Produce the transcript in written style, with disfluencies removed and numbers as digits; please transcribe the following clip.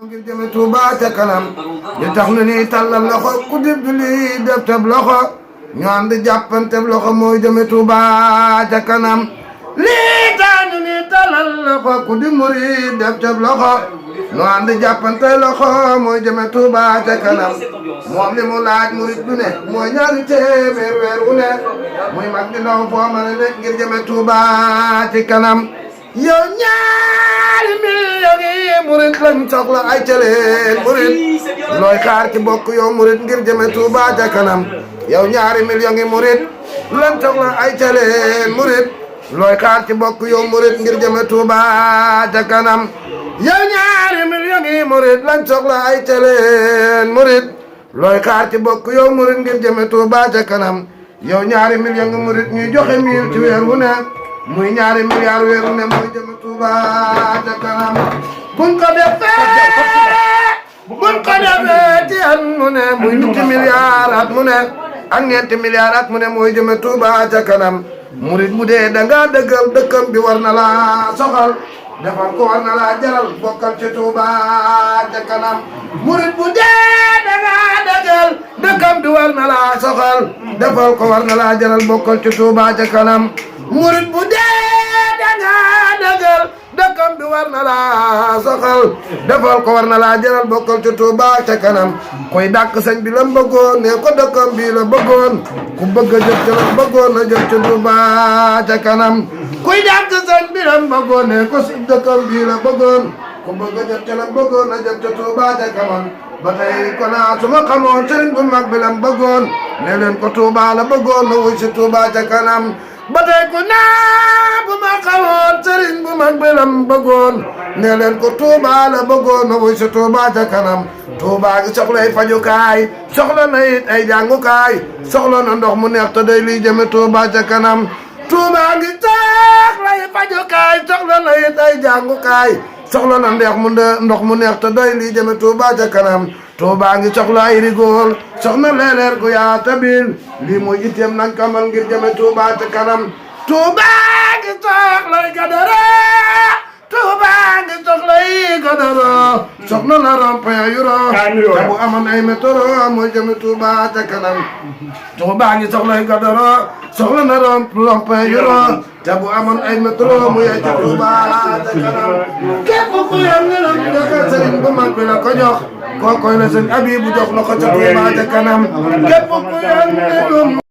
ngir jëme Touba ca kanam di tax nu ni tàllal loxo ku dib du li def tab loxo ñu ànd jàppante loxo mooy jëme Touba ca kanam lii tax nu ni tàllal loxo ku di murid def tab loxo ñu ànd jàppante loxo mooy jëme Touba ca kanam moom li mu laaj murid du ne mooy ñaari téeméer weer wu ne muy mag di ndaw foo mën a ne ngir jëme Touba ci kanam yow ñaari million yi murid lañ soxla ay caleen murid looy xaar ci bokk yow murid ngir jëme Touba ca kanam yow ñaari million yi murid lañ soxla ay caleen murid looy xaar ci bokk yow murid ngir jëme Touba ca kanam yow ñaari million yi murid lañ soxla ay caleen murid looy xaar ci bokk yow murid ngir jëme Touba ca kanam yow ñaari million yi murid ñuy joxe mil ci weer wu ne muy ñaari milliard weeru ne mooy jëme Touba ca kanam buñ ko defee ci at mu ne muy ñetti milliard at mu ne ak ñeenti milliard at mu ne mooy jëme Touba ca kanam murid mu dee danga dëggal dëkkam bi war na la soxal defal ko war na la jaral bokkal ci Touba ca kanam murid bu dee danga dëggal dëkkam bi war na la soxal defal ko war na la jaral bokkal ci Touba ca kanam murid bu dee danga dëggal dëkkam bi war na la soxal defal ko war na la jaral bokkal ci Touba ca kanam koy dàkk sëñ bi la bëggoon ne ko dëkkam bi la bëggoon ku bëgg a jëf ca la bëggoon na jëf ci Touba ca kanam kuy dàkk sëñ bi la bëggoon ne ko dëkkam bi la bëggoon ku bëgg a jëf ca la bëggoon na jëf ci Touba ca kanam ba tey ko naa su ma xamoon sëriñ bu mag bi la bëggoon ne leen ko Touba la bëggoon na wuy si Touba ca kanam ba tey ko naa bu ma xamoon sëriñ bu mag bi lam bëggoon ne leen ko Touba la bëggoon na wuy si Touba ca kanam Touba gi soxlay fajukaay soxla na it ay jàngukaay soxla na ndox mu neex te day liy jëme Touba ca kanam Touba gi soxlay fajukaay soxla na it ay jàngukaay soxla na ndox mu neex te day liy jëme Touba ca kanam Touba ngi soxla ay rigool soxna leeleer gu yaa tabil lii mooy itteem nañ ko amal ngir jëme Touba ca kanam Touba ngi soxla ay gadara Touba ngi soxla ay gadara soxna la rond-point yuro te bu amoon ay métro mooy jëme Touba ca kanam Touba ngi soxla ay gadara soxla na rond-point yuro te bu amoon ay métro muy ay ca Touba ca kanam képp ku yàlla na dëkk sëriñ bu mag bi la ko jox kookoy la sëñ Abibu jox la ko ca Touba ca kanam képp ku yàlla